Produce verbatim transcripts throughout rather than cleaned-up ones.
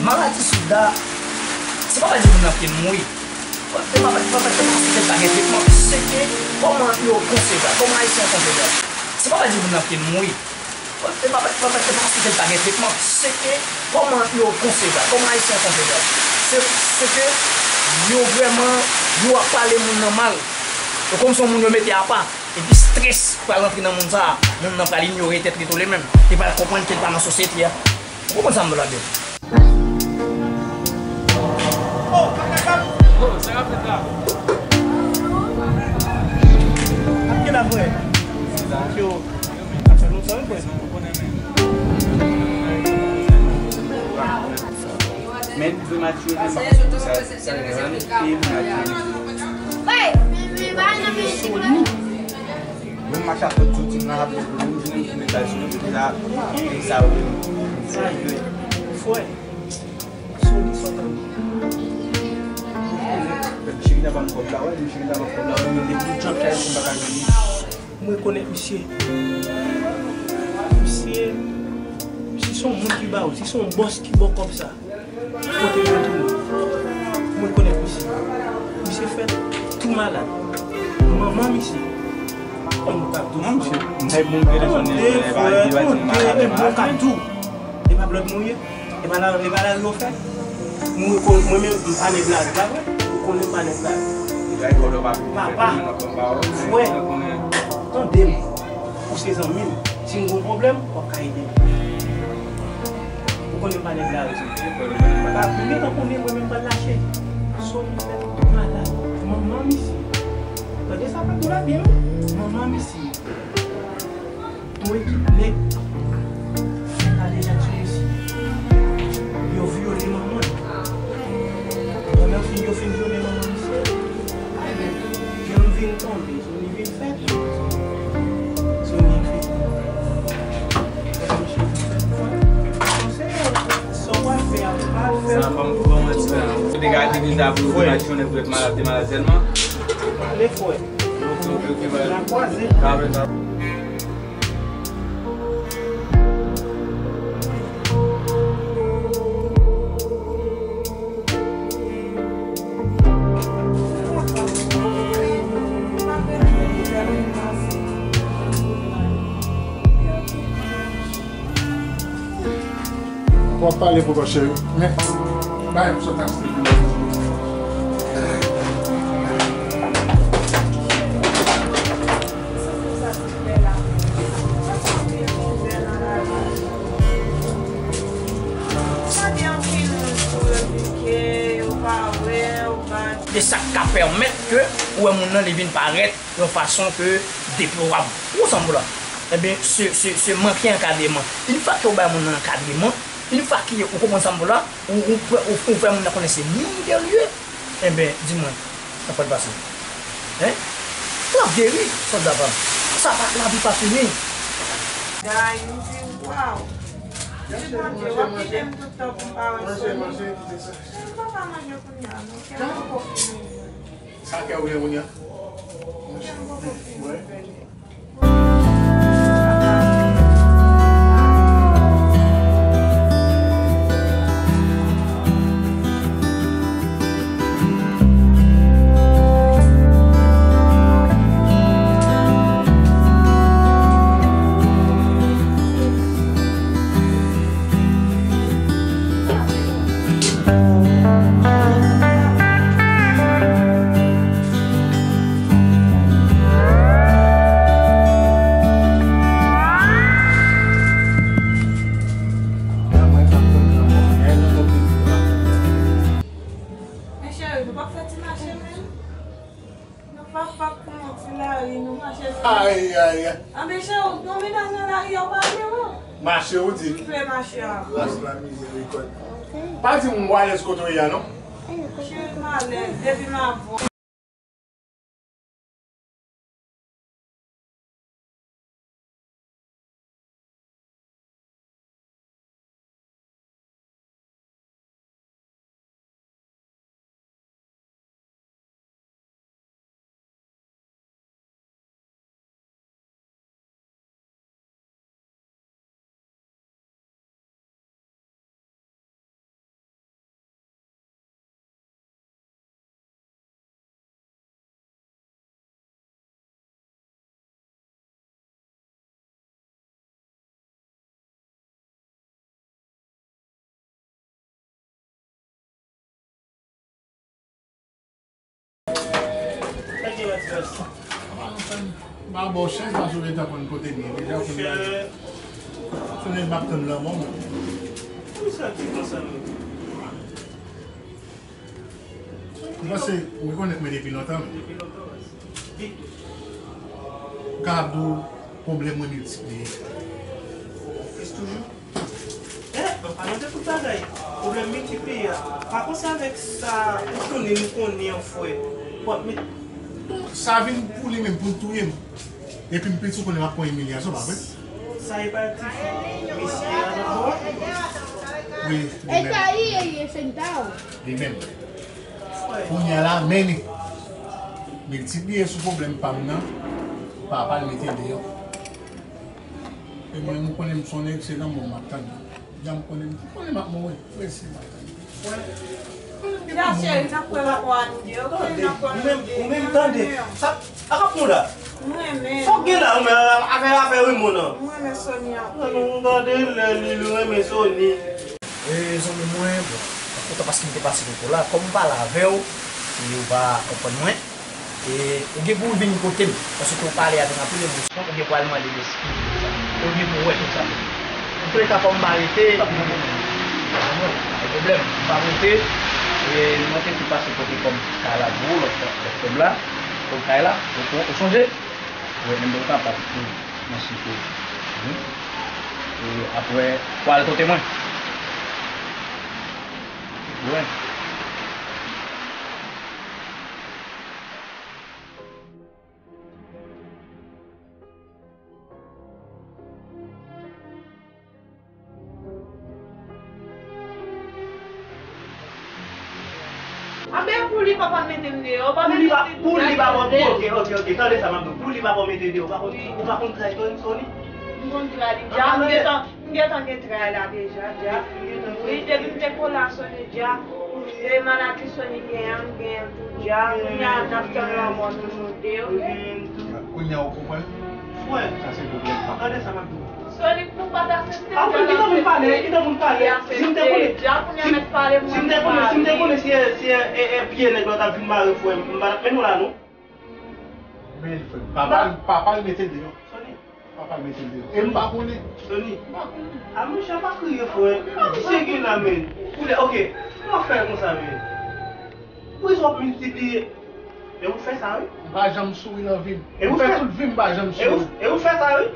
Maladi sida, se pa pa di moun nan ke mouri. E pa, e pa, e pa paske l pa gen tretman, se ke kòman yo pran sida, kòman Ayisyen pran sida. Se pa pa di moun nan ke mouri. E pa, e pa, e pa paske l pa gen tretman, se ke kòman yo pran sida, kòman Ayisyen pran sida. Se, se ke yo vrèman, yo ap pale moun nan mal. Yo kòmsi yon moun yo mete apa. Epi strès pral rantre nan moun sa a. Moun nan pral inyore tèt li tou li menm. Li pral konprann ke l pa nan sosyete a. Ou konprann sa m vle di la byen? Oh, sa k ap fèt la? Ap gen la frè. Yo, sa fè lontan wi frè. Men vre matirite, sa, sa rann pil matirite. Mwen mache ak lòt jouti nan ap menm jounen jounen sa, sa yo. Sa yo. Frè. Soli sòtan. Cheri ta ban kòb la, wè, cheri ta ban kòb la, wè, men depi jan fè m pa ka jwenn li. M rekonèt misye. Misye, si se yon moun ki ba w, si se yon bòs ki ba w kòb sa, kote l retounen. M rekonèt misye. Misye fèt tou malad. Manman misye. Yon moun k ap tou fou. Tande, frè, tande, e bon k ap tou. E pa lòt moun ye. E pa la, e pa lari yo fè. Mwen, mwen menm, m pa nèg lari, pa vre? Ou konnen m pa nèg lari. Papa, frè, tande m. Ou se zanmi m. Si m gon pwoblèm, w ap ka ede m. Ou konnen m pa nèg lari. Papa, m gentan konnen mwen menm m pral lache. Sòl li fè malad. Manman misye. Tande sa pa tou la byen, wi. Manman misye. Yon ekip nèg ale Jakson isi. Yo vyole manman l. Pandan fin, yo fin vyole manman misye, ebyen, jan l vin tonbe, Sony vin fèt. Sony vin. Pandan misye vin fèt, panse sa w ap fè a, pa fè. Sa pa m, pa manti la. Ou te ka di deja pou yo te match, yon nèg pou yo te malad, te malad sèlman. Ale, frè. W ap pale pou kò cheri. Men, bay m sot achte pou mwen. E sa k ka pèmèt ke ou wè moun nan li vin parèt yon fason ke deplorab. Ou konprann sa m vle di la? Ebyen, se, se, se manke ankadreman. Yon fwa ke ou bay moun nan ankadreman, yon fwa ke ou konprann sa m vle di la, ou, ou, fè, ou, ou fè moun nan konnen se moun ke l ye, ebyen, di mwen, sa pral pase. Hein? L ap geri, sòlda pa m. Sa pa, lavi pa fini. Guy, m di, waw. Di Bondye, w ap kite m tout tan pou m pa wè Sony. Manje, manje, kite sa. M pa ka manje kounye a, non. Kè m poko fini. Sa kè w gen kounye a? Kè m poko fini. Wi. Men cheri, nou p ap fè ti mache menm? Nou pa fòk pran yon ti lari, nou mache sou. Ay, ay, ay. Anben cheri, ou gen yon mennaj nan lari a, ou pa vle wè. Mache, ou di? M vle mache a. Gras la mizerikòd. Pa di m ou alèz kote w ye a, non? Cheri, m alèz, depi m avè w. Mwen pa ba w chans paske w gentan konn kote m ye deja. Kounye a, se menm m ap tann lanmò mwen. Kisa ki konsa menm? Ou panse ou rekonèt mwen depi lontan menm? Depi lontan, wi. M kapab di w pwoblèm mwen miltipliye. Plis toujou? Eh, an palan de tout bagay, pwoblèm miltipliye a. Pa panse avèk sa ou konnen, nou konnen an frè. W ap met. Bon, sa vin pou li menm, pou l touye m. Epi m piti, ou konnen m ap pran imilyasyon, pa vre? Sa e pa ti fi mesye a nan kò a? Wi, li menm. Li menm. Kounye a la, men li miltipliye sou pwoblèm pa m nan, papa l mete l deyò. E mwen, m konnen m se yon nèg, se lanmò m ap tann. Jan m konnen, m konnen m ap mouri. Prese m ap tann. Ya, cheri, n ap kwè lanmò a nou de. Ou konnen n ap kwè lanmò a nou de. Ou menm, ou menm, tande. Sa, a kap nou la. Mwen menm. Fòk gen la, ou menm, afè, afè Raymond nan. Mwen renmen Sony anpil. An nou gade lè li, li renmen Sony. E, zanmi mwen, bon, mwen kontan paske m te pase kote w la. Kòm m pale avè w, e ou pa konprann mwen. E ou gen pou w vin kote m, paske ou pale avè m anpil emosyon, ou gen pou al mande m eskiz pou sa. Ou gen pou wè tout sa. Antouleka, fò m pa rete, pa gen pwoblèm, pa gen pwoblèm, m p ap rete. E mwen te tou pase kote kòm kay la pou ou, lòt, lòt kòb la, kòb kay la, ou, ou, ou sonje? Wi, men ou kapab tou nan site. Wi. E apre, ou al kote mwen. Wi. Anben pou li papa mete m deyò, pa mete m deyò. Pou li pa, pou li pa bon, ok, ok, ok, tande sa m ap di w. Pou li pa bon mete deyò, ou pa konn, ou pa konn tray Sony? M konn tray li dja, m gentan, m gentan gen tray la deja, dja. Wi, depi m te kole ak Sony dja, e maladi Sony gen an, m gen l tou dja. Kounye a n ap tann lanmò nou, nou de. Kounye a ou konprann? Frè, sa se pwoblèm pa. Tande sa m ap di w. Sony, pou pa ta aksepte. Apre, kite moun pale, kite moun pale. Si m te konnen, si m, si m te konnen, si m te konnen si e, si e, e, e pye nèg la w t ap vin mare frè m, m pa t ap mennen w la non. Men frè m, papa l, papa l mete l deyò. Sony. Papa l mete l deyò. E m pa konnen. Sony. M pa konnen. A monchè, pa kriye frè. Misye gen la men. Koulè, ok. Kòman fè konsa men? Pou w ap miltipliye. E ou fè sa wi. M pa janm souri nan vi m. E ou fè tout vi m, m pa janm souri. E ou fè sa wi.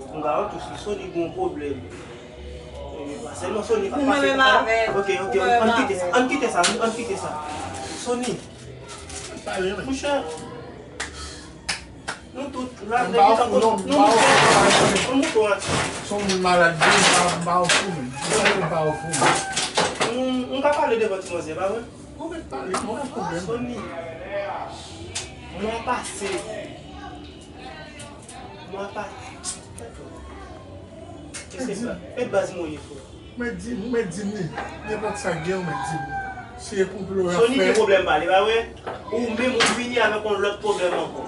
M ka wè tou si Sony gon pwoblèm. E, pa sèlman Sony, pa, pa sèlman. Ok, ok, ann kite sa, ann kite sa, ann kite sa. Sony. Monchè. Nou tout la, nou tout, nou tout, nou tout. Se yon moun malad, wi, m pa, m pa ofou menm. M pa ofou menm. M, m ka pale devan ti manzè, pa vre? Ou mèt pale, mwen pa pwoblèm. Sony, mwa pase. Mwa pa. Eske pa, e baz mwen ye, frè? Mwen di, mwen di m li. Nenpòt sa k gen, mwen di m li. Si e konplo y ap fè. Sony gen pwoblèm pale, pa vre? Ou menm ou vini avèk yon lòt pwoblèm ankò.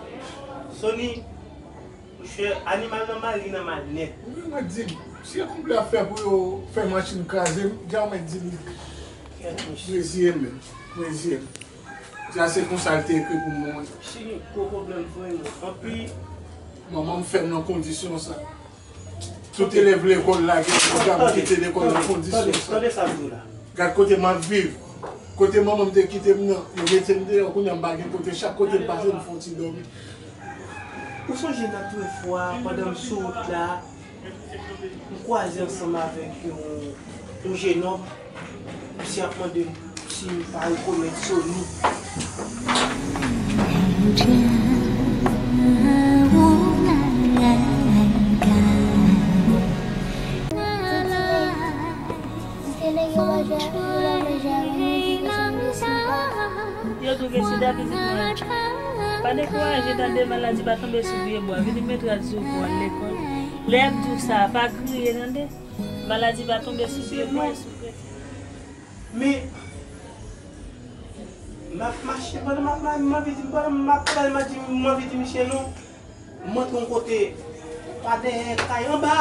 Sony, monchè, animal nan mal, li nan mal nèt. Wi, mwen di m. Si e konplo y ap fè pou yo fè machin kraze m, dja mwen di m li. Kèt, monchè. Reziye m menm. Reziye m. Sa se konsa l te ekri pou mwen. Chili, gwo pwoblèm, frè m. Anpi. Manman m fè m nan kondisyon sa. Tout elèv lekòl la gen pwogram kite lekòl nan kondisyon sa. Tande, tande sa m di w la. Gad kote m ap viv. Kote manman m te kite m nan, yo mete m deyò, kounye a m pa gen kote, chak kote m pase m fè yon ti dòmi. Ou sonje lòt fwa, pandan m sou wout la, m kwaze ansanm avèk yon, yon jenòm. Misye ap mande m si m pa rekonèt Sony. Yo tou gen sida pitit mwen. Pa dekouraje tande, maladi pa tonbe sou pye bwa. Vini met rad sou kou, al lekòl. Lè y ap di w sa, pa kriye tande. Maladi pa tonbe sou pye bwa, e sou pye. Men, m ap mache, pandan m ap ma- m anvi di, pandan m ap pale, m ap di, m anvi di misye non. M antre yon kote, pa dèyè kay, anba.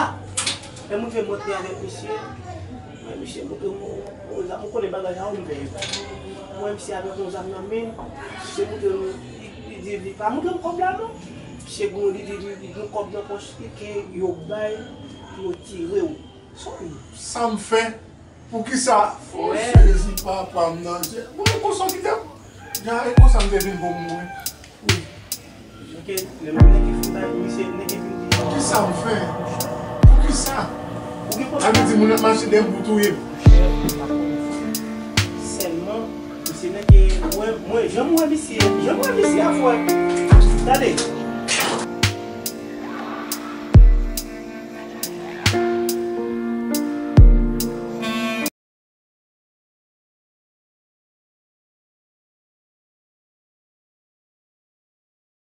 Lè m rive, m antre avèk misye. Mwen, misye montre m yon zam, ou konnen bagay sa yo, m pè yo. Mwen, misye avèk yon zam nan men, misye montre m, li, li di, li pa montre m kòb la non. Misye gon, li di, li, li gon kòb nan pòch li ke yo bay pou yo tire w. Sa m fè? Poukisa? O Jezi, papa m nan. Bon, e konsa w kite m. Jan, e konsa m te vin pou mouri. Wi. Ok, lè m nèg ki fout ak misye, nèg ki vin di. Kisa m fè? Poukisa? Ou gen pwoblèm? Sa vle di moun ap mache dèyè m pou touye m. Sèlman, misye nèg ki, mwen, mwen, jan m wè misye, jan m wè misye a, frè. Tande.